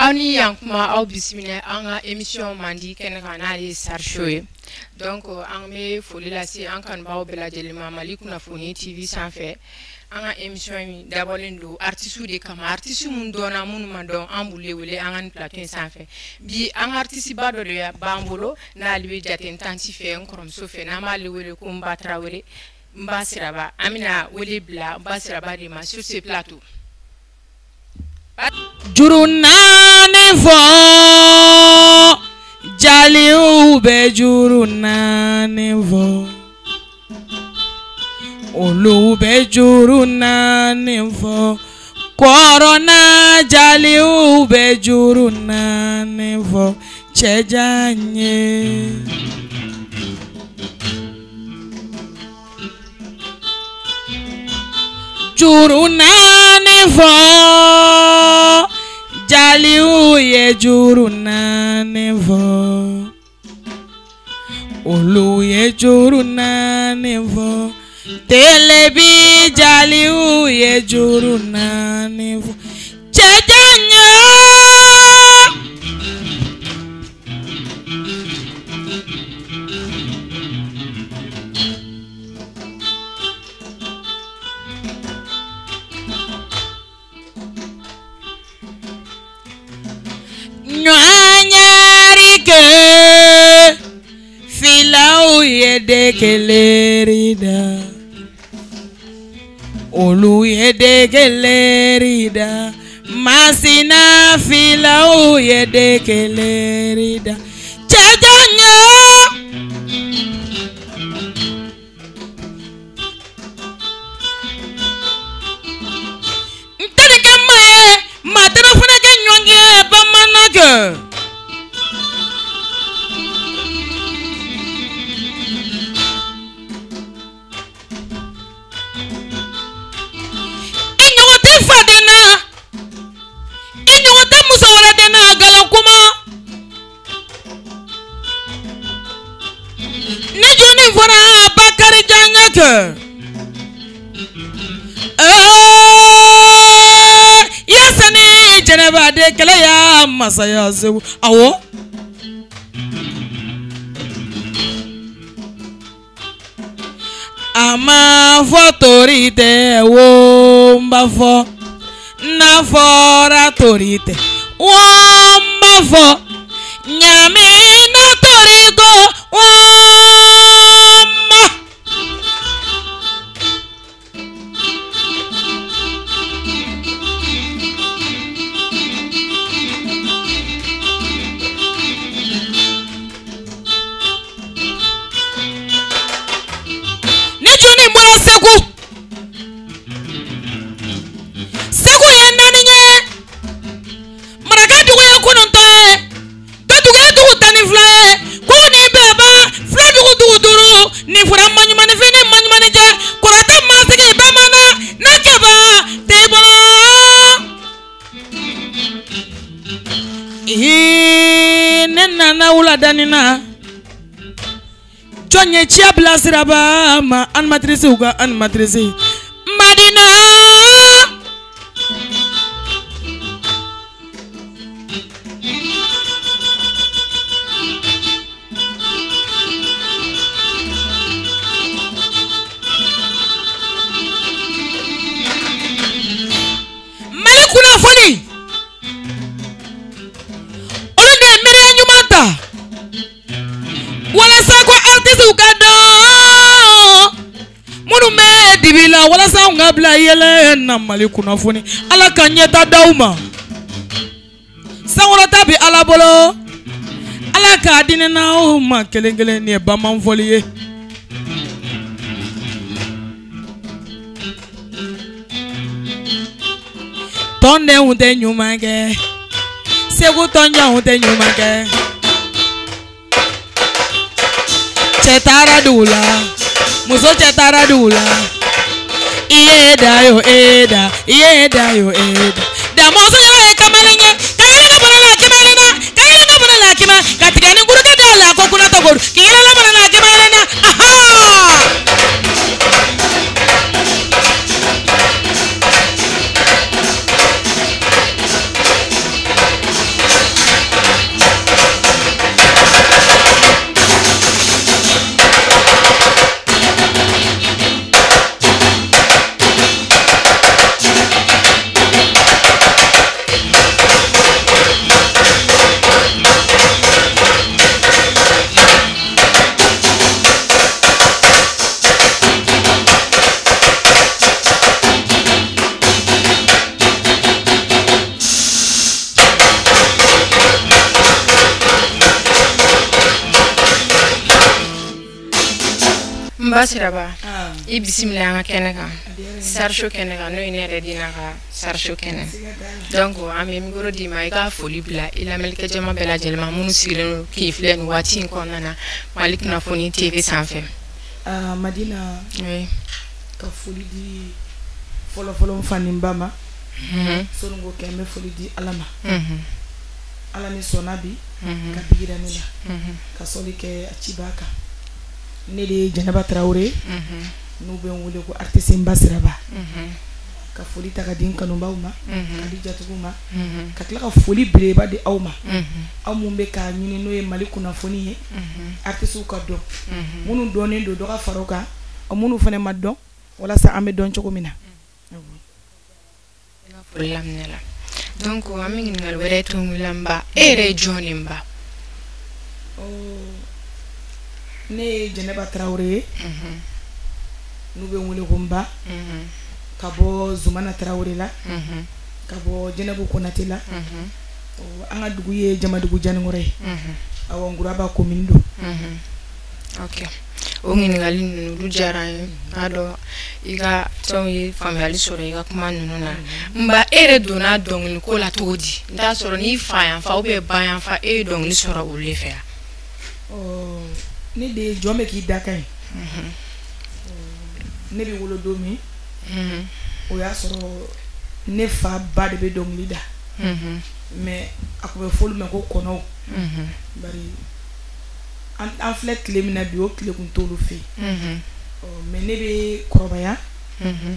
Aw ni yan kuma aw bisimila an ka émission mandi kɛnɛ kan n'ale ye Star Show ye. Donc an bɛ foli lase an kanubagaw bɛɛ lajɛlen ma Mali kunnafoni TV sanfɛ. An ka émission in dabɔlen don artistes de kama, artistes minnu dɔnna minnu ma dɔn, an b'u wele an ka nin plateau in sanfɛ. Bi an ka artiste ba dɔ de b'an bolo n'ale bɛ jate n tanti fɛ, n kɔrɔmuso fɛ, n'an b'ale wele ko Nba Tarawele, Nba Siraba. An bɛna wele bila Nba Siraba de ma sur ce plateau. Juru naani fɔ jaliw bɛ juru naani fɔ, olu bɛ juru naani fɔ, kɔrɔna jaliw bɛ juru naani fɔ, cɛjan ye. Juru naani fɔ jaliw ye juru naani fɔ, olu ye juru naani fɔ, telebi jaliw ye juru naani fɔ, cɛjan ye. Ɲɔgɔn filaw ye dekeleri da, olu ye dekeleri da, masina filaw ye dekeleri da, cɛjan ye. N terikɛ ma ye maa tɛna fana kɛ ɲɔgɔn ye bamanankɛ. I ɲɔgɔn tɛ faden na, i ɲɔgɔn tɛ muso wɛrɛ den na, nkalon kuma. Ni jɔnni fɔra Bakarijan ɲɛ kɛ. Yasani Jɛnɛba de kɛlɛ ya masaya Segu, awɔ. A ma fɔ tori tɛ wo n b'a fɔ, n'a fɔra tori tɛ wo n b'a fɔ, ɲamina tori ko wo n ma. Ni jɔnni bɔra Segu, Segu ye naani ye, Maraka dugu ye 9 ye, Gadugu ye dugu 12 ye, ko ni bɛɛ ba fila dugu dugu 5, nin fɔra maɲumaninfin ni maɲumaninjɛ, kɔrɔtɛ masigi bamanan n'a kɛba t'i bolo. Ne nana wuladanin na, jɔn ye ciya bila Siraba ma, animatrice ka animatrice Madina. Mali kunnafoni, olu de ye miiriya ɲuman ta walasa ko artisiw ka dɔn minnu bɛ dibi la, walasa anw ka bila yɛlɛ na Mali kunnafoni. Ala ka ɲɛta d'aw ma, sankɔrɔta bɛ Ala bolo, Ala k'a di ne n'aw ma kelen kelen. Nin ye bamanfɔli ye. Tɔndenw tɛ ɲuman kɛ, Segu tɔnjɔnw tɛ ɲuman kɛ. Cɛ taara dugu la, muso cɛ taara dugu la, i ye da yo e da, i ye da yo e da. Damuso yɛrɛ ye kamalen ye, ka yɛlɛ ka bɔra la kamalen na, ka yɛlɛ ka bɔra la kima, ka tigɛ ni kurukɛ da la ko kunna tɔgɔ, k'i yɛlɛ ka bɔra la kima yɛlɛ na, aha. N ba Siraba, i bisimila an ka kɛnɛ kan, Star Show kɛnɛ kan, n'o ye ne yɛrɛ Dina ka Star Show kɛnɛ. Donc an bɛ micro d'i ma, i ka foli bila i lamɛnnikɛ jama bɛɛ lajɛlen ma minnu sigilen don k'i filɛ nin waati in kɔnɔna na Mali Kunnafoni TV sanfɛ. Madina, oui. Ka foli di fɔlɔfɔlɔ n fa ni n ba ma. Sɔnni k'o kɛ, n bɛ foli di Ala ma. Ala ni sɔnna bi ka bi yira ne la, ka sɔli kɛ a cibaa kan. Ne de ye Jɛnɛba Tarawele, n'u bɛ n wele ko artiste Nba Siraba. Ka foli ta ka di n kanubaw ma, ka di jatigiw ma, ka tila ka foli belebeleba di aw ma, aw mun bɛ k'a ɲini, n'o ye Mali kunnafoni ye, artistew ka dɔn, minnu dɔnnen don, dɔ ka fara o kan, minnu fana ma dɔn, walasa an bɛ dɔn cogo min na. Foli laminɛ la. Donc an bɛ ɲininkali wɛrɛ to n la. N ba, e yɛrɛ ye jɔn ye, n ba? Ne ye Jɛnɛba Tarawele ye, n'u bɛ n wele ko n ba, ka bɔ Zumana Tarawele la, ka bɔ Jɛnɛbu Konate la. An ka dugu ye Jamadugu Janikɔrɔ ye. Awɔ, Nkuraba commune don. Ok, o ɲininkali ninnu, olu diyara n ye. N b'a dɔn i ka fɛnw ye faamuyali sɔrɔ i ka kuma ninnu na. N ba, e yɛrɛ donna dɔnkili ko la cogo di? N t'a sɔrɔ n'i fa yan fa ou bien ba yan fa, e ye dɔnkili sɔrɔ olu de fɛ yan? Ne de ye jɔn bɛ k'i da ka ɲi. Ne bɛ wolo don min, o y'a sɔrɔ ne fa ba de bɛ dɔnkili da, mais a tun bɛ fɔ olu ma ko kɔnɔw, bari an filɛ tile min na bi, o tile tun t'olu fɛ yen. Mais ne bɛ kɔrɔbaya,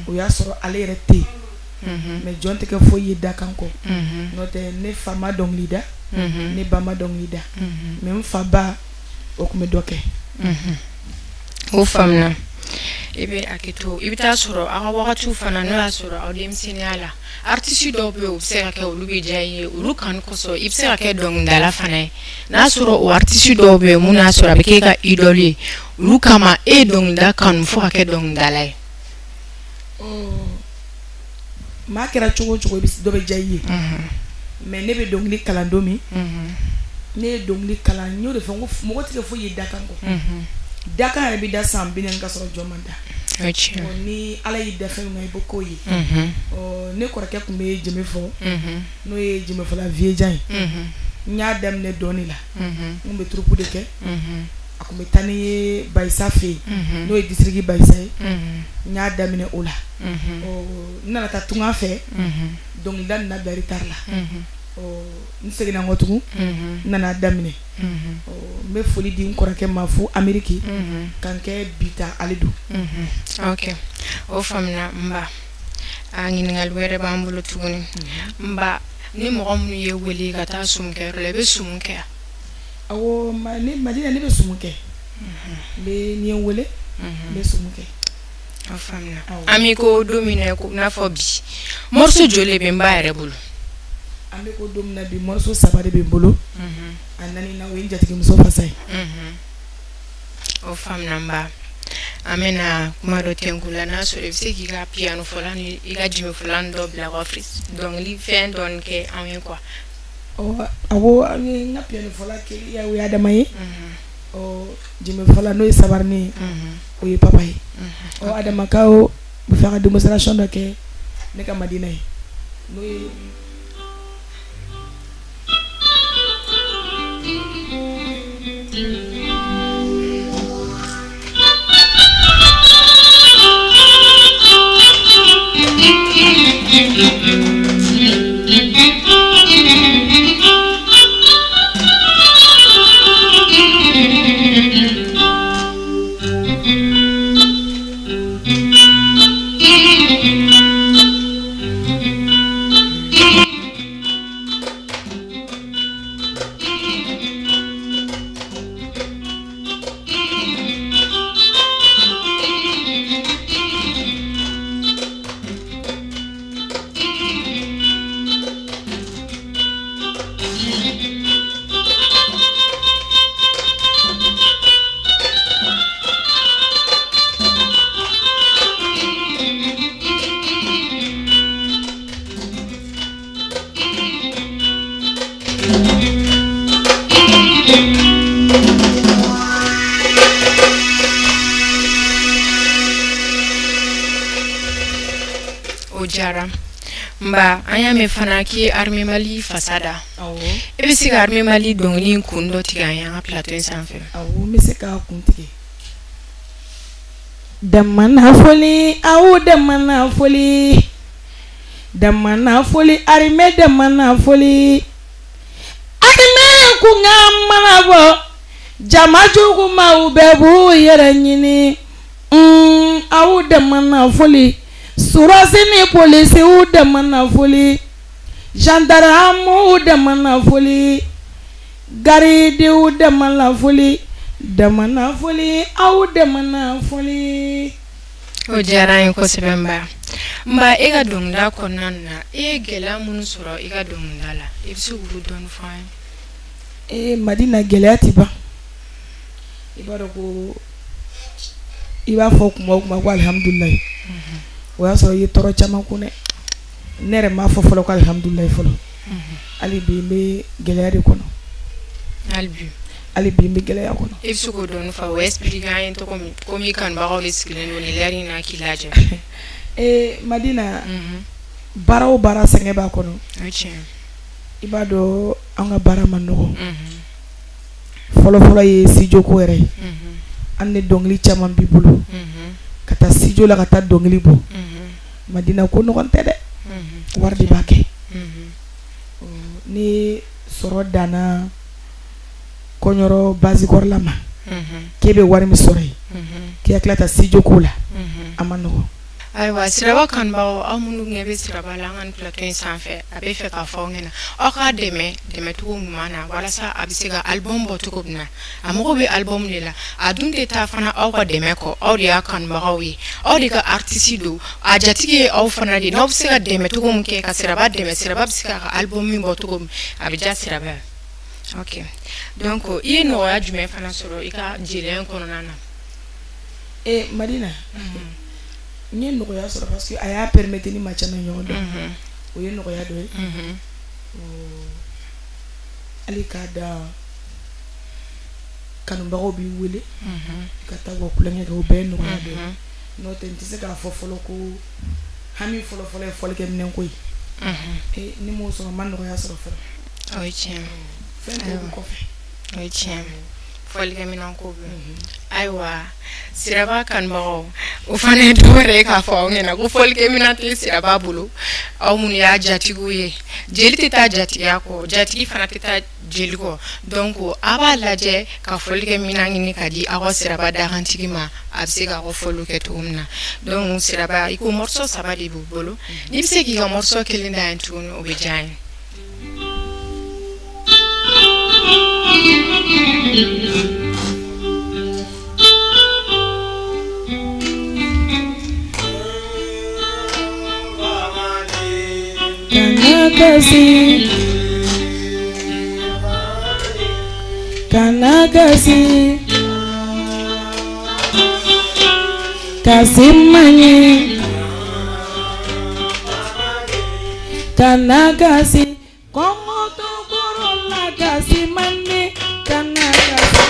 o y'a sɔrɔ ale yɛrɛ tɛ yen. Mais jɔn tɛ kɛ foyi ye dakan kɔ. N'o tɛ, ne fa ma dɔnkili da, ne ba ma dɔnkili da, mais n fa ba, o tun bɛ dɔ kɛ. O faamuna. I bɛ hakɛ to, i bɛ taa sɔrɔ aw ka wagatiw fana, n'o y'a sɔrɔ aw denmisɛnninya la, artiste dɔw bɛ yen, u bɛ se ka kɛ olu bɛ diya i ye, olu kanu kosɔn i bɛ se ka kɛ dɔnkilidala fana ye. N'a sɔrɔ o artiste dɔw bɛ yen mun y'a sɔrɔ a bɛ k'e ka idole ye, olu kama e ye dɔnkilida kanu fo ka kɛ dɔnkilidala ye? Maa kɛra cogo o cogo, i bɛ dɔ bɛ diya i ye. Mais ne bɛ dɔnkili kalan don min, ne ye dɔnkili kalan, n y'o de fɔ, n ko mɔgɔ tɛ kɛ foyi ye dakan kɔ. Dakan yɛrɛ bɛ da san 40 ka sɔrɔ jɔn ma da. Ni Ala y'i da fɛn min na, i bɛ k'o ye. Ne kɔrɔkɛ tun bɛ jɛmɛ fɔ, n'o ye jɛmɛfɔla Vieux-Jan ye. N y'a daminɛ dɔɔni la, n tun bɛ troupe de kɛ. A tun bɛ taa ni ye Bayisa fɛ yen, n'o ye district Bayisa ye. N y'a daminɛ o la. N nana taa tunga fɛ, dɔnkilida nana bila retard la. N seginna n kɔ tugun, n nana daminɛ. N bɛ foli di n kɔrɔkɛ ma fo Ameriki, ka n kɛ bi ta ale don. Ok, o faamuna. N ba, a ɲininkali wɛrɛ b'an bolo tuguni. N ba, ni mɔgɔ minnu ye wele ka taa sumu kɛyɔrɔ la, i bɛ sumu kɛ? Awɔ, ne Madina, ne bɛ sumu kɛ. N bɛ, n'i ye n wele, n bɛ sumu kɛ. O faamuna. An bɛ ko don min na, ko n'a fɔ bi, morceau joli de bɛ n ba yɛrɛ bolo? An bɛ ko don min na bi, morceau 3 de bɛ n bolo. A naani na, o ye n jatigimuso fasa ye. O faamuna. N ba, an bɛna kuma dɔ tɛnku la. N'a sɔrɔ i bɛ se k'i ka piano fɔla ni i ka djembe fɔla dɔ bila ka dɔnkili fɛn dɔɔni kɛ anw ye quoi. Awɔ, n ka piano fɔla kelen, o ye Adama ye. Djembe fɔla, n'o ye Sabarini ye, o ye papa ye. Ɔ, Adama kaw bɛ fɛ ka démonstration dɔ kɛ ne ka Madina ye, n'o ye. O diyara. Nba, an y'a mɛn fana k'i ye Armée Mali fasa da. Awɔ. E bɛ se ka Armée Mali dɔnkili in kun dɔ tigɛ an ye an ka plateau in sanfɛ? Awɔ, n bɛ se k'a kun tigɛ. Damana foli, aw damana foli, damana foli, armée damana foli. Armée kunkan mana bɔ, jama jugumaw bɛɛ b'u yɛrɛ ɲini. Aw damana foli, surasi ni polisiw damana foli, gendarmew damana foli, garidiw damana foli, damana foli, aw damana foli. O diyara an ye kosɛbɛ Nba. Nba, e ka dɔnkilida kɔnɔna na, e ye gɛlɛya minnu sɔrɔ i ka dɔnkilida la, i bɛ se k'olu dɔɔni fɔ an ye? Ee Madina, gɛlɛya tɛ ban. I b'a dɔn ko i b'a fɔ kuma o kuma ko alihamudulilayi, o y'a sɔrɔ i ye tɔɔrɔ caman kun dɛ. Ne yɛrɛ m'a fɔ fɔlɔ ko alihamudulilayi fɔlɔ. Hali bi n bɛ gɛlɛya de kɔnɔ. Hali bi. Hali bi n bɛ gɛlɛya kɔnɔ. E bɛ se k'o dɔɔni fɔ, o expliquer an ye cogo min, komi kanubagaw de sigilen don nin l'heure in na k'i lajɛ. Ee Madina, baara o baara sɛgɛn b'a kɔnɔ. O ye tiɲɛ. I b'a dɔn an ka baara man nɔgɔn. Fɔlɔ fɔlɔ ye studio ko yɛrɛ ye. An ni dɔnkili caman b'i bolo. Ka taa studio la ka taa dɔnkili bɔ. Madina, ko nɔgɔn tɛ dɛ. Wari de b'a kɛ. Ni sɔrɔ danna kɔɲɔyɔrɔ base kɔrɔla ma, k'e bɛ wari min sɔrɔ yen, k'i ka tila ka studio ko la, a ma nɔgɔn. Ayiwa, Siraba kanubagaw, aw minnu ɲɛ bɛ Siraba la an ka nin plateau in sanfɛ, a bɛ fɛ k'a fɔ aw ɲɛna, aw k'a dɛmɛ dɛmɛcogo ɲuman na walasa a bɛ se ka album bɔ cogo min na. A mago bɛ album de la, a dun tɛ taa fana aw ka dɛmɛ kɔ. Aw de y'a kanubagaw ye, aw de ka artiste don, a jatigi ye aw fana de ye. N'aw bɛ se ka dɛmɛ cogo min kɛ ka Siraba dɛmɛ, Siraba bɛ se k'a ka album min bɔ cogo min, a bɛ diya Siraba ye. Ok, donc i ye nɔgɔya jumɛn fana sɔrɔ i ka jeliya in kɔnɔna na? Ee Madina, n ye nɔgɔya sɔrɔ parce que a y'a permettre ni maa caman ɲɔgɔn dɔn. O ye nɔgɔya dɔ ye. Hali k'a da kanubagaw b'i wele ka taa u ka kulonkɛ kɛ, o bɛɛ ye nɔgɔya dɔ ye. N'o tɛ, n tɛ se k'a fɔ fɔlɔ ko hami fɔlɔ fɔlɔ ye fɔlikɛminɛn ko ye. Ni m'o sɔrɔ, n ma nɔgɔya sɔrɔ fɔlɔ. O ye tiɲɛ. Fɛn tɔw bɛ kɔfɛ. O ye tiɲɛ. Fɔlikɛminɛn ko bɛ. Ayiwa, Siraba kanubagaw, o fana ye dɔ wɛrɛ ye k'a fɔ aw ɲɛna ko fɔlikɛminɛn tɛ Siraba bolo. Aw minnu y'a jatigiw ye, jeli tɛ taa jatigiya kɔ, jatigi fana tɛ taa jeli kɔ. Donc a b'a lajɛ ka fɔlikɛminɛn ɲini ka di aw ka Siraba dakantigi ma, a bɛ se k'aw ka fɔliw kɛ cogo min na. Donc Siraba, i ko morceau 3 de b'u bolo, n'i bɛ se k'i ka morceau kelen da yan tuguni, o bɛ diya an ye. Kana kasi, kana kasi, kasi man ɲi. Kana kasi, kɔngɔ to kɔrɔ la, kasi man di, kana kasi.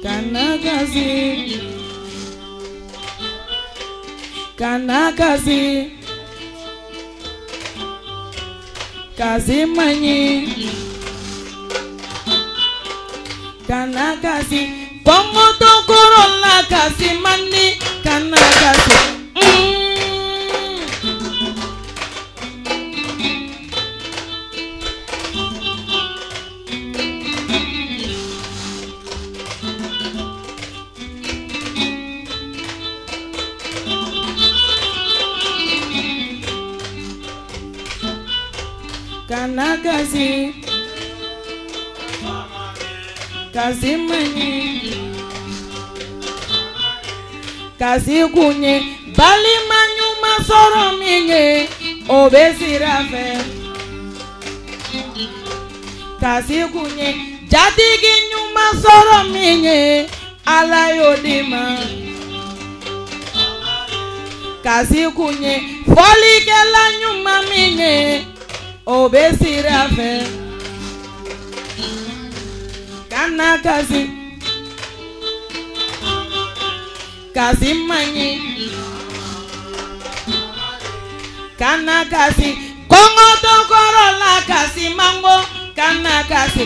Kana kasi, kana kasi, kasi man ɲi. Kana kasi, kɔngɔ to kɔrɔ la, kasi man di, kana kasi. Kana kasi, kasi man ɲi. Kasi kun ye balima ɲuman sɔrɔ min ye, o bɛ sira fɛ. Kasi kun ye jatigi ɲuman sɔrɔ min ye, Ala y'o di ma. Kasi kun ye fɔlikɛla ɲuman min ye, o bɛ sira fɛ. Kana kasi. Kasi man ɲi kana kasi kɔngɔ to kɔrɔ la kasi mango kana kasi.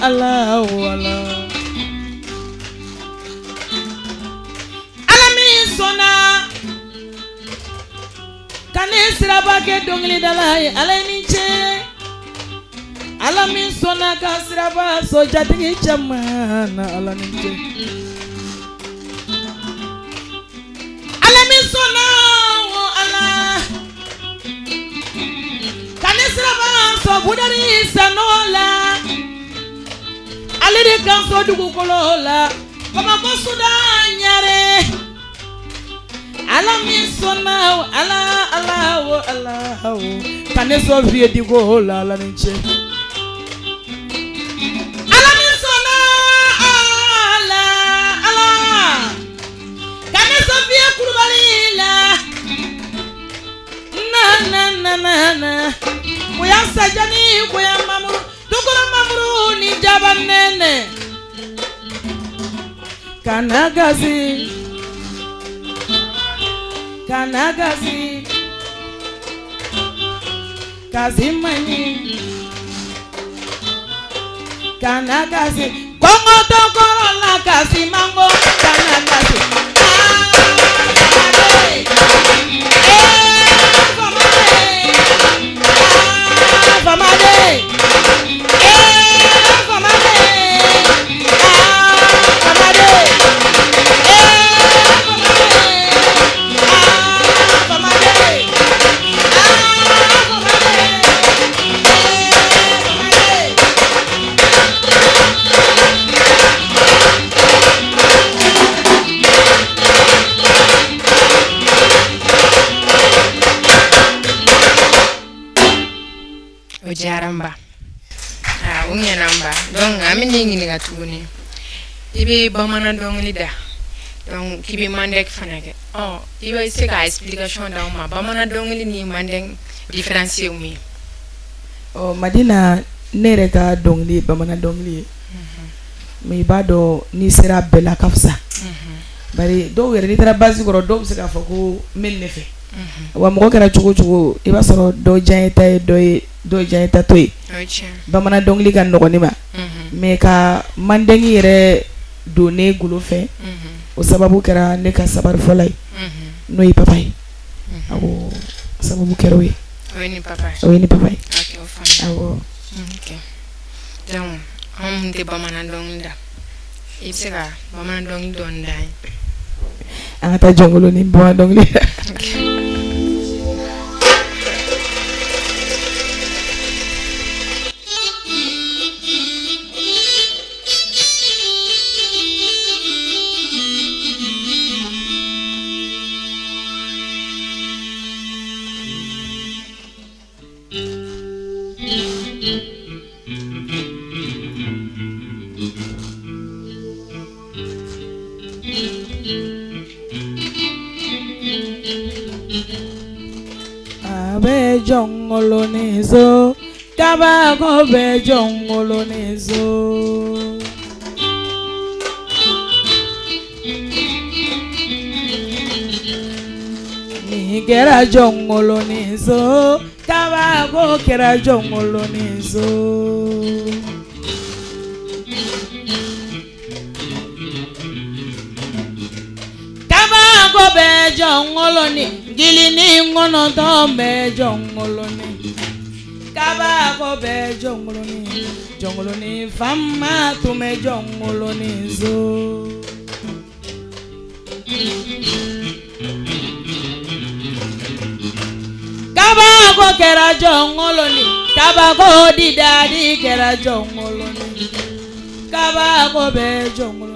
Ala wala Ala min sɔnna ka ne Siraba kɛ dɔnkilidala ye, Ala ni ce. Ala min sɔnna ka Siraba sɔn jatigi caman na, Ala ni ce. Ala min sɔnna o Ala ka ne Siraba sɔn Budari Sanogo la, ale de kan so dugukolo la Bamakɔ Sudan ɲare. Ala min sɔnna o Ala Ala o Ala o ka ne sɔn Vieux Diko la, Ala ni ce. Ala min sɔnna Ala Ala ka ne sɔn Vieux Kulubali la, na na na na na Koya Sajani Koya Mamuru Tukura Mamuru ni Jaba Nene. Kana kasi kana kasi kasi man ɲi kana kasi kɔngɔ to kɔrɔ la kasi mango kana kasi. O diyara n ba. Aa, o ɲɛna n ba. Donc an bɛ n'i ɲininka tuguni, i bɛ bamanan dɔnkili da, donc k'i bɛ mandeng fana kɛ. Ɔ i bɛ se ka explication d'anw ma bamanan dɔnkili ni mandeng différence ye mun ye? Ɔ Madina, ne yɛrɛ ka dɔnkili ye bamanan dɔnkili ye, mais i b'a dɔn n'i sera bɛɛ la ka fisa. Bari dɔw yɛrɛ n'i taara base kɔrɔ, dɔw bɛ se k'a fɔ ko n bɛ nin de fɛ. Wa mɔgɔ kɛra cogo o cogo, i b'a sɔrɔ dɔ diya ye ta ye dɔ ye dɔ diya ye ta to ye. Bamanan dɔnkili ka nɔgɔn ne ma, mais ka mandeng yɛrɛ don ne golo fɛ, o sababu kɛra ne ka sabari fɔlɔ ye, n'o ye papa ye. Awɔ, sababu kɛra o ye. O ye ni papa ye. O ye ni papa ye. Ok, o faamuya. Awɔ. Ok, donc anw mun tɛ bamanan dɔnkili da, i bɛ se ka bamanan dɔnkili dɔɔni da an ye? An ka taa Jɔnkolon ni bamanan dɔnkili da. A bɛ Jɔnkolon so, kabako bɛ Jɔnkolon so. Nin kɛra Jɔnkolon so, kabako kɛra Jɔnkolon so. Kabako bɛ Jɔnkolon, gilini kɔnɔntɔn bɛ Jɔnkolon. Kabako bɛ Jɔnkolon, Jɔnkolon faama tun bɛ Jɔnkolon so. Kabako kɛra Jɔnkolon, kabako didadi kɛra Jɔnkolon. Kabako bɛ Jɔnkolon,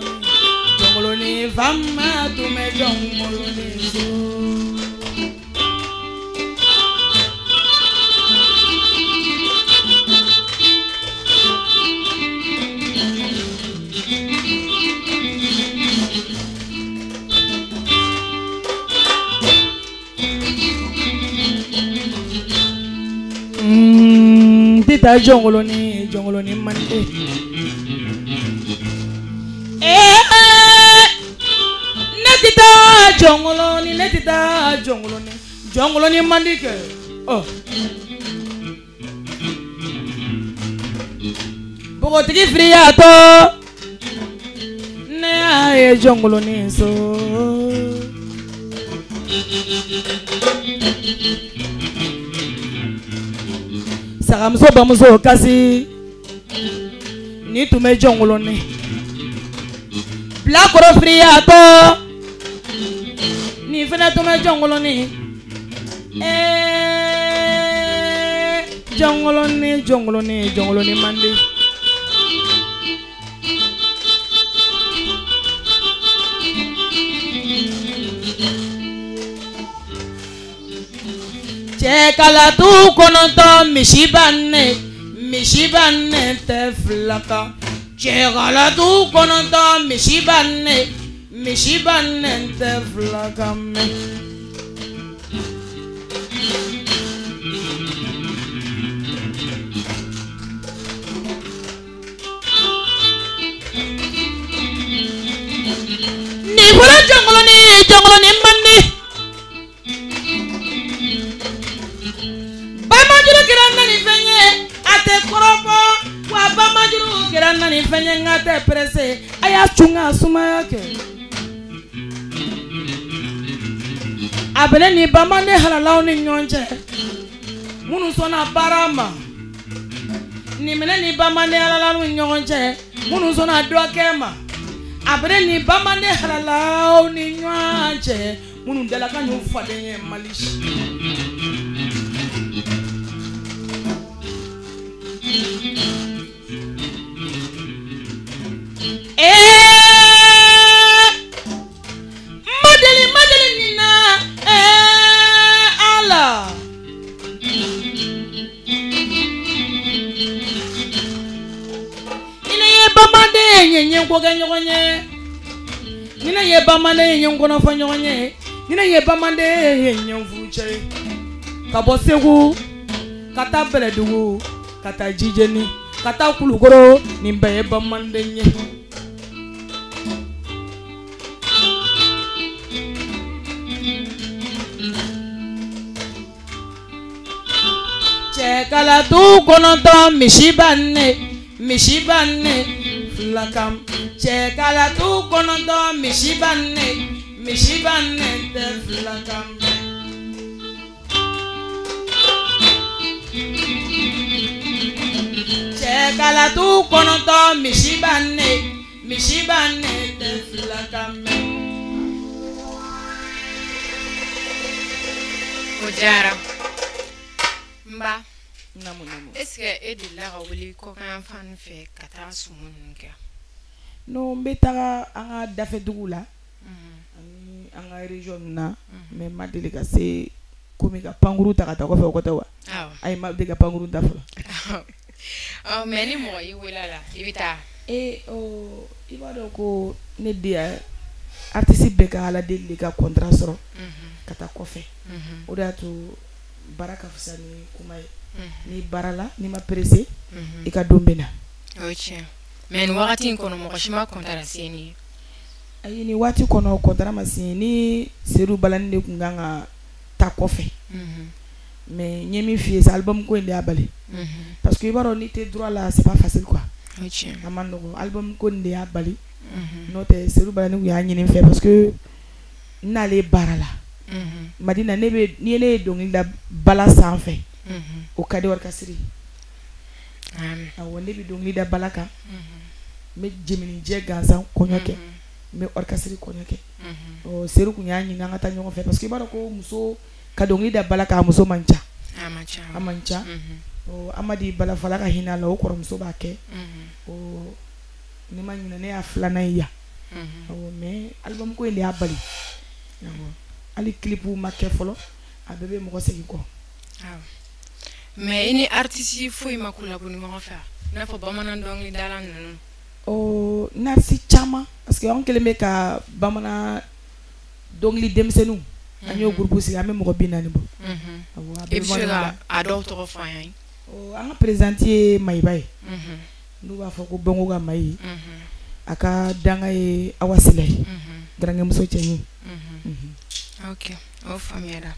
Jɔnkoloni faama tun bɛ Jɔnkoloni so. Tita Jɔnkoloni Jɔnkoloni mande. Ne tɛ taa Jɔnkoloni, ne tɛ taa Jɔnkoloni, Jɔnkoloni mandi kɛ. Ɔ npogotigi firiyatɔ ne y'a ye Jɔnkoloni so. Sagamuso bamuso kasi ni tun bɛ Jɔnkoloni. Bilakoro firiyatɔ ni fana tun bɛ Jɔnkoloni. Jɔnkoloni Jɔnkoloni Jɔnkoloni mandi. Cɛkalatu kɔnɔntɔn misiba ne misiba ne tɛ fila kan. Cɛkalatu kɔnɔntɔn misiba ne misiba ne tɛ fila kan mɛn. Nin fɔra Jɔnkoloni Jɔnkoloni mandi. Bamajuru kɛra na ni fɛn ye a tɛ kɔrɔbɔ wa bamajuru kɛra na ni fɛn ye nka tɛ pressé a y'a cun ka sumaya kɛ. A bɛ ne ni bamaden halalaw ni ɲɔgɔn cɛ minnu sɔnna baara ma. Nin bɛ ne ni bamaden halalaw ni ɲɔgɔn cɛ minnu sɔnna dɔ kɛ ma. A bɛ ne ni bamaden halalaw ni ɲɔgɔn cɛ minnu dalakan y'u faden ye Mali. Madeli nina Ala. Ni ne ye bamaden ye ɲɛ ko kɛ ɲɔgɔn ye. Ni ne ye bamaden ye ɲɛ kɔnɔ fɔ ɲɔgɔn ye. Ni ne ye bamaden ye ɲɛ furucɛ ye. Ka bɔ Segu ka taa Bɛlɛdugu ka taa Jijeni ka taa Kulukoro nin bɛɛ ye bamaden ye. Cɛkalatu kɔnɔntɔn misiba ne misiba ne fila kan. Cɛkalatu kɔnɔntɔn misiba ne misiba ne tɛ fila kan. Cɛkalatu kɔnɔntɔn misiba ne misiba ne tɛ fila kan mɛn. O diyara. N ba. Naamu naamu. Est ce que e delila ka wuli kɔkan fan fɛ ka taa sumu ninnu kɛ? Non, n bɛ taga an ka dafɛ dugu la ani an ka région na, mais n ma deli ka se komi ka pankuru ta ka taa kɔfɛ o kɔ tɛ wa? Awɔ. Ayi, n ma deli ka pankuru ta fɔlɔ. Ɔ mais ni mɔgɔ y'i wele a la i bɛ taa? I b'a dɔn ko ne den artiste bɛɛ ka Ala deli de ka contrat sɔrɔ ka taa kɔfɛ. O de y'a to baara ka fisa ni kuma ye. Ni baara la n'i ma pressé i ka don bɛ na. O ye tiɲɛ. Mais nin wagati in kɔnɔ mɔgɔ si ma contrat signé ni ye? Ayi, nin waati kɔnɔ contrat ma signé ni Seydou Balani de tun kan ka taa kɔfɛ. Mais n ye min f'i ye sa album ko in de y'a bali. Parce que i b'a dɔn n'i tɛ droit la c'est pas facile quoi. O ye tiɲɛ. A ma nɔgɔn album ko in de y'a bali. N'o tɛ Seydou Balani tun y'a ɲini n fɛ parce que n n'ale baara la. Madina ne bɛ ni ne ye dɔnkili da bala sanfɛ. O ka di orchestre ye. Awɔ, ne bɛ dɔnkili da bala kan. N bɛ jeminijɛ gansan kɔɲɔ kɛ. N bɛ orchestre kɔɲɔ kɛ. Ɔ Seydou tun y'a ɲini an ka taa ɲɔgɔn fɛ parce que i b'a dɔn ko muso ka dɔnkili da bala kan a muso man ca. A man ca. A man ca. Ɔ Amadi Balafɔla ka hinɛ a la o kɔrɔmuso b'a kɛ. Ɔ ni ma ɲinɛ ne y'a filanan ye yan. Awɔ mais Mais album ko in de y'a bali. Hali clip ma kɛ fɔlɔ, a bɛɛ bɛ mɔgɔ segin kɔ. Mais i ni artiste foyi ma collabo ɲɔgɔn fɛ, i n'a fɔ bamanan dɔnkilidala ninnu? Ɔ, n artiste caman, parce que anw kɛlen bɛ ka bamanan dɔnkili denmisɛnninw, an y'o groupe sigi, an bɛ mɔgɔ 40 bɔ. I bɛ se ka a dɔw tɔgɔ fɔ an ye? An ka présidente ye Mayiba ye, n'u b'a fɔ ko Bongo ka Mayi. A ka danga ye Awa Sila ye, garankɛmuso cɛɲi. Ok, o faamuyara.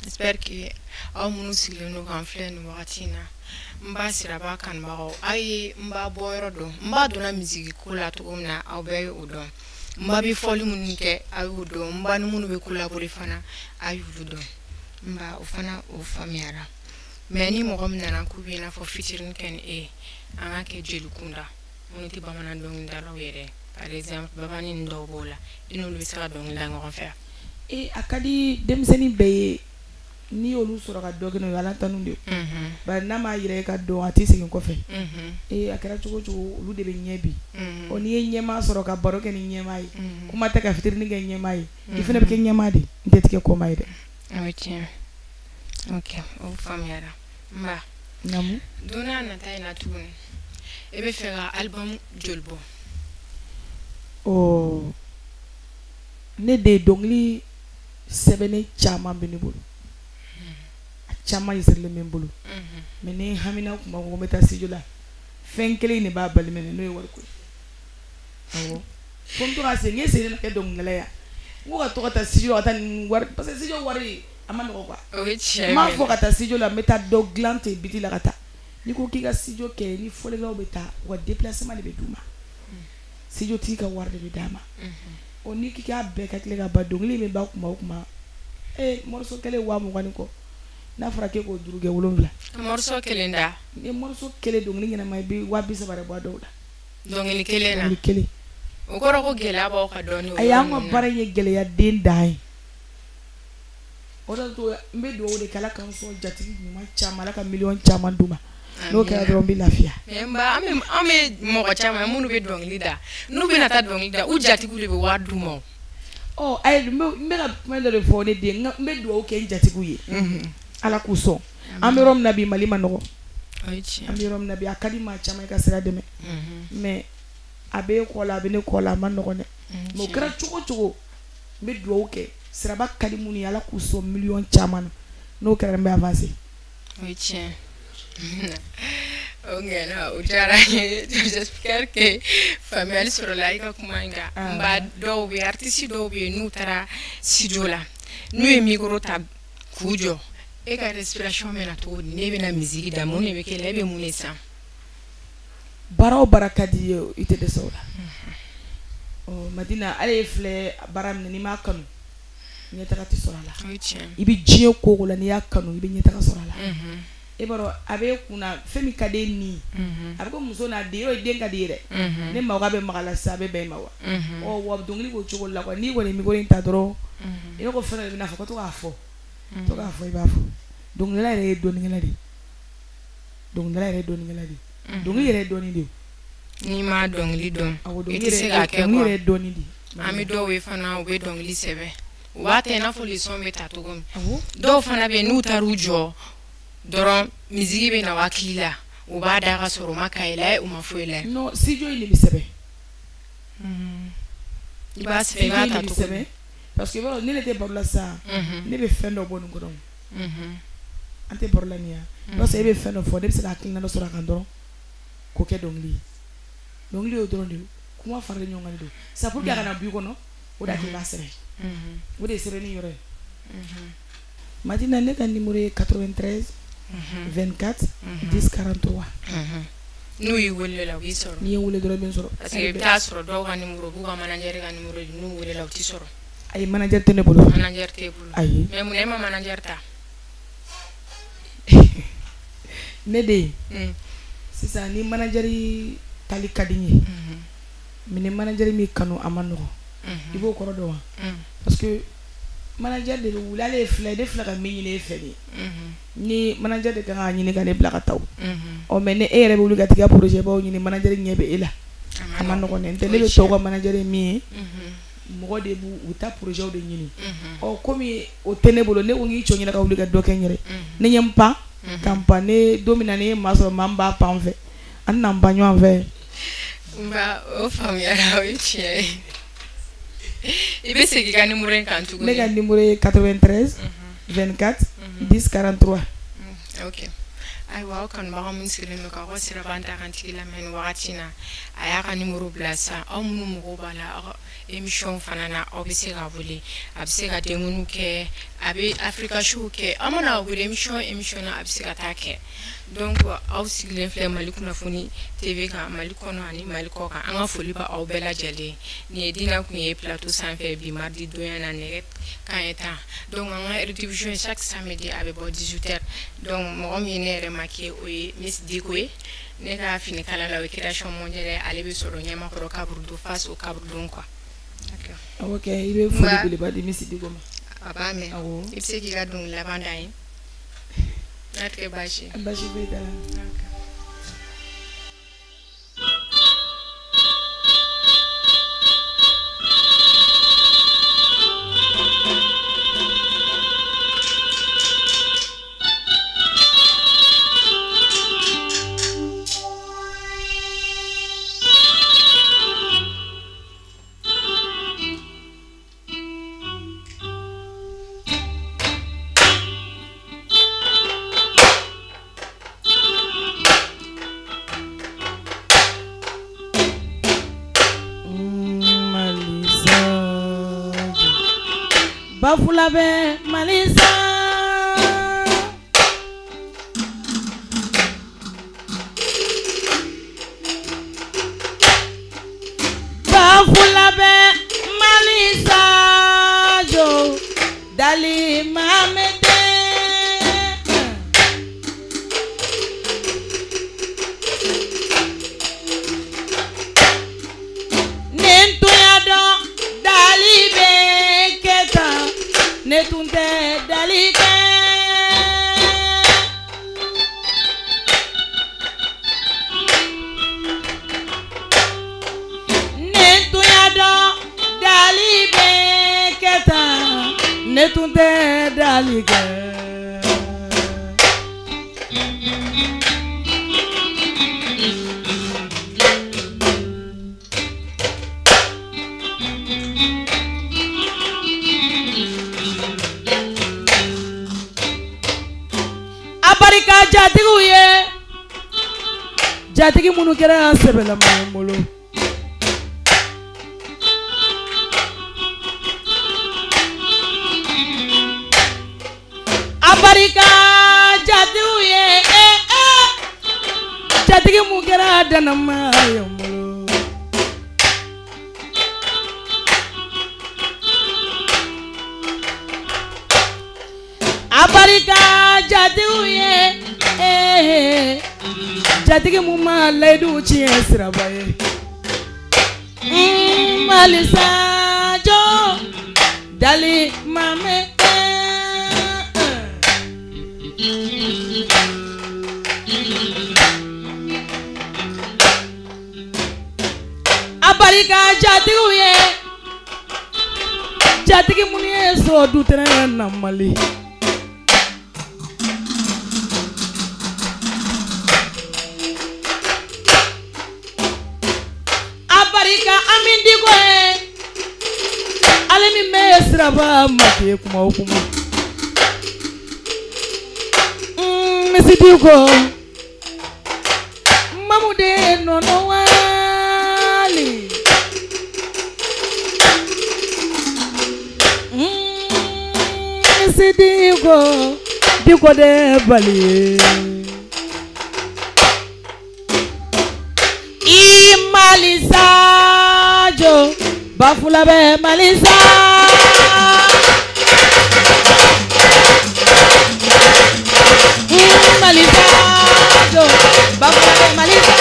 J'espère que aw minnu sigilen don k'an filɛ nin wagati in na, n b'a Siraba kanubagaw, aw ye n b'a bɔyɔrɔ dɔn, n b'a donna musique ko la cogo min na, aw bɛɛ ye o dɔn. N ba bɛ fɔli minnu kɛ, aw y'o dɔn. N ba ni minnu bɛ collaborer fana, a y'olu dɔn. N ba o fana o faamuyara. Mais ni mɔgɔ min nana k'u bɛ i n'a fɔ featuring kɛ ni e ye, an ka kɛ jeli kunda minnu tɛ bamanan dɔnkilidalaw yɛrɛ, par exemple Babani ni dɔw b'o la, i n'olu bɛ se ka dɔnkili da ɲɔgɔn fɛ? Ee, a ka di denmisɛnnin bɛɛ ye. N'i y'olu sɔrɔ ka dɔ kɛ n'o ye, Ala tanu de. Bari n'a m'a yira e ka dɔn, a t'i segin kɔfɛ. Ee, a kɛra cogo o cogo, olu de bɛ ɲɛ bi. Ɔ, n'i ye ɲɛmaa sɔrɔ ka baro kɛ ni ɲɛmaa ye, kuma tɛ ka fitinin kɛ ɲɛmaa ye, i fana bɛ kɛ ɲɛmaa de, n tɛ tigɛ kɔma ye dɛ. O ye tiɲɛ. Ok, o faamuyara. N ba. Naamu. Don n'a nata in na tuguni, e bɛ fɛ ka album joli bɔ? Ɔ, ne de dɔnkili sɛbɛnnen caman bɛ ne bolo. A caman yisirilen bɛ n bolo. Mais ni hamina kuma ko n bɛ taa studio la, fɛn kelen de b'a bali minɛ, n'o ye wariko ye. Awɔ. Fo n bɛ to ka segin, n ye segin ka kɛ dɔnkilidala ye. N ko ka to ka taa studio la ka taa nin wari, parce que studio wari a ma nɔgɔ quoi. O ye tiɲɛ. N m'a fɔ ka taa studio la, n bɛ taa dɔ dilan ten biti la ka taa. N'i ko k'i ka studio kɛ, ni fɔlikɛlaw bɛ taa, u ka déplacement de bɛ d'u ma. Studio tigi ka wari de bɛ d'a ma. Ɔ, n'i k'i k'a bɛɛ ka tila ka ban, dɔnkili bɛ ban kuma o kuma, ee, morceau kelen 20,000 ni kɔ. N'a fɔra k'e k'o duuru kɛ 7. Morceau kelen da? Ni morceau kelen dɔnkili ɲɛnama, i bɛ 30,000 de bɔ a dɔw la. Dɔnkili kelen na? Dɔnkili kelen. O kɔrɔ ko gɛlɛya b'aw kan dɔɔnin. Ayi, an ka baara in ye gɛlɛya den dan ye. O de to n bɛ dugawu de kɛ, Ala k'an sɔn jatigi ɲuman caman, Ala ka miliyɔn caman d'u ma. N'o kɛra dɔrɔn n bɛ lafiya. Mais n ba, an bɛ mɔgɔ caman minnu bɛ dɔnkili da, n'u bɛna taa dɔnkili da, u jatigiw de bɛ wari d'u ma. Ɔ, ayi, n bɛ ka kuma dɔ de fɔ ne den, n bɛ dugawu kɛ n jatigiw ye. Ala k'u sɔn. An bɛ yɔrɔ min na bi, Mali ma nɔgɔ. An bɛ yɔrɔ min na bi, a ka di maa caman ye ka sira dɛmɛ. Mais a bɛ e kɔ la, a bɛ ne kɔ la, a ma nɔgɔn dɛ. Mais o kɛra cogo o cogo, n bɛ dugawu kɛ. Siraba ka di minnu ye, Ala k'u sɔn miliyɔn caman na. N'o kɛra, n bɛ avancer. O ye tiɲɛ. O ŋɛna, o diyara n ye. J'espère que faamuyali sɔrɔla i ka kuma in kan. N ba, dɔw bɛ yen, artiste dɔw bɛ yen, n'u taara studio la, n'u ye micro ta k'u jɔ, e ka respiration bɛ na cogo di? Ne bɛna musique da, mun de bɛ kɛ la? E bɛ mun de san? Baara o baara ka di i ye, i tɛ dɛsɛ o la. Ɔ, Madina, hali e filɛ baara min na, n'i m'a kanu, ɲɛtaga tɛ sɔrɔ a la. O ye tiɲɛ. I bɛ diɲɛ ko o ko la, n'i y'a kanu, i bɛ ɲɛtaga sɔrɔ a la. E b'a dɔn, a bɛ e kunna fɛn min ka di e ni, a bɛ ko muso n'a den, yɔrɔ den ka di i ye dɛ. Ne mago bɛ maga la sisan, a bɛ bɛn i ma wa? Ɔ, wa dɔnkili b'o cogo la quoi. N'i kɔni ye micro in ta dɔrɔn, i b'a ko fɛn dɔ de bɛ n'a fɔ ko to k'a fɔ, to k'a fɔ, i b'a fɔ. Dɔnkilidala yɛrɛ ye dɔnnikɛla de ye. Dɔnkilidala yɛrɛ ye dɔnnikɛla de ye. Dɔnkili yɛrɛ ye dɔnni de ye. N'i ma dɔnkili dɔn, Awɔ, i tɛ se k'a kɛ dɔnkili quoi. yɛrɛ ye dɔnni de ye. An bɛ dɔw ye fana, u bɛ dɔnkili sɛbɛn, u b'a ta i n'a fɔ leçon bɛ ta cogo min. Awɔ. Dɔw fana bɛ yen, n'u taar'u jɔ dɔrɔn, musique bɛ na u hakili la, u b'a da ka sɔrɔ u ma cahier lajɛ, u ma foyi lajɛ. Non, studio in de bɛ sɛbɛn. I b'a sɛbɛn, i b'a ta Studio in de bɛ cogo di? sɛbɛn, parce que i b'a dɔn, ne de tɛ baro la sisan, ne bɛ fɛn dɔ bɔ nin kɔnɔ. An tɛ baro la nin ya. Parce que e bɛ fɛn dɔ fɔ, ne bɛ se ka hakilina dɔ sɔrɔ a kan dɔrɔn k'o kɛ dɔnkili ye. Dɔnkili y'o dɔrɔn de ye, kuma faralen ɲɔgɔn kan de don. C'est pour que a kana bɔ i kɔnɔ, o de y'a to i b'a sɛbɛn. O de ye sɛbɛnni yɔrɔ ye. Madina, ne ka numéro ye 93 24 10 43. N'u y'i wele la, u b'i sɔrɔ. N'i ye n wele dɔrɔn, i bɛ n sɔrɔ. Parce que i bɛ taa sɔrɔ dɔw ka numéro, b'u ka manager ka numéro di, n'u welela u t'i sɔrɔ. Ayi, manager tɛ ne bolo. Manager t'e bolo. Ayi. Mais mun na e ma manager ta? Ne de ye. Sisan ni manager tali ka di n ye. Mais ni manager min kanu, a ma nɔgɔn. I b'o kɔrɔ dɔn wa? Parce que manager de bɛ wuli, ale ye filɛ, ne filɛ ka min ɲini e fɛ nin ye. Ni manager de kan k'a ɲini ka ne bila ka taa o. Ɔ, mais ni e yɛrɛ bɛ wuli ka t'i ka projet baw ɲini, manager ɲɛ bɛ e la. A ma nɔgɔn dɛ. N tɛ ne bɛ tɔw ka manager ye min ye. mɔgɔ de b'u u ta projet de ɲini. Ɔ komi o tɛ ne bolo, ne ko n k'i cɔ ɲɛna ka wuli ka dɔ kɛ n yɛrɛ. Ne ɲɛ n pan ka n pan, ne don min na ne ye maa sɔrɔ maa min b'a pan n fɛ, an na n pan ɲɔgɔn fɛ. Nba, o faamuyara, o ye tiɲɛ ye. I bɛ segin i ka numéro in kan tuguni. Ne ka numéro ye 93 24 10 43. Ok. Ayiwa, aw kanubaga minnu sigilen don k'aw ka siraban ta kan tigi lamɛn nin wagati in na, a y'a ka numéro bila sisan. Aw minnu mago b'a la aw ka émission fana na, aw bɛ se k'a wele. A bɛ se ka denkundi kɛ, a bɛ Africa show kɛ, aw mana wele émission na, a bɛ se ka taa kɛ. Donc aw sigilen filɛ Mali kunnafoni TV kan, Mali kɔnɔ ani Mali kɔ kan. An ka foli bɛ aw bɛɛ lajɛlen. Nin ye Dina kun ye plateau sanfɛ bi mardi donya na nɛgɛ kanɲɛ 10. Donc an ka rediffusion chaque samedi a bɛ bɔ 18h. Donc mɔgɔ min ye ne yɛrɛ maquillé, o ye Miss Diko ye. Ne ka finikala la, o ye Création Mondiale ye. Ale bɛ sɔrɔ Ɲamakɔrɔ Kaburudo, face au Kaburudo quoi. Ok, i bɛ foli belebeleba di Miss Diko ma. A b'a mɛn. Awɔ. I bɛ se k'i ka dɔnkili laban da n ye n'a tɛ kɛ baasi ye. Baasi foyi t'a la. Ok. Bafulabɛ Malisa, Bafulabɛ Malisa jo dali mamede. Ne tun y'a dɔn dali bɛ kɛ tan, ne tun tɛ dali kɛ. Ne tun y'a dɔn dali bɛ kɛ tan, ne tun tɛ dali kɛ. A barika jatigiw ye, jatigi minnu kɛra sɛbɛlama ye n bolo. A barika jatigiw ye, jatigi mun kɛra danama ye n bolo. A barika jatigiw ye, jatigi mun ma layidu tiɲɛ siraba ye. Malisa jo dali mame. A barika jatigiw ye, jatigi minnu ye sɔrɔ dutɛnɛ na Mali. A barika Ami Diko ye, ale min bɛ siraba make kuma o kuma. Misi Diko, Mamu de nɔnɔ wali. Misi Diko, Diko de bali ye. I Malisa jo, Bafulabɛ Malisa. Malisa jo, Bafulabɛ Malisa.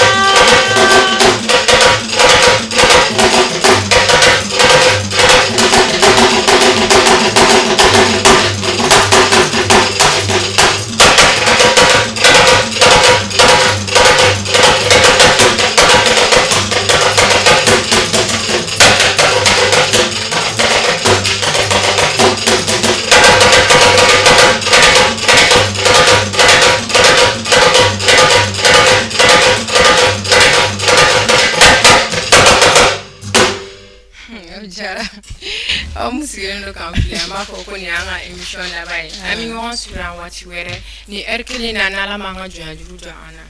Jara, aw mun sigilen don k'an filɛ, an b'a fɔ ko nin y'an ka émission laban ye. An bɛ ɲɔgɔn sɔrɔ yan waati wɛrɛ ni heure kelen na, n'Ala m'an ka jɔnya juru jɔ an na.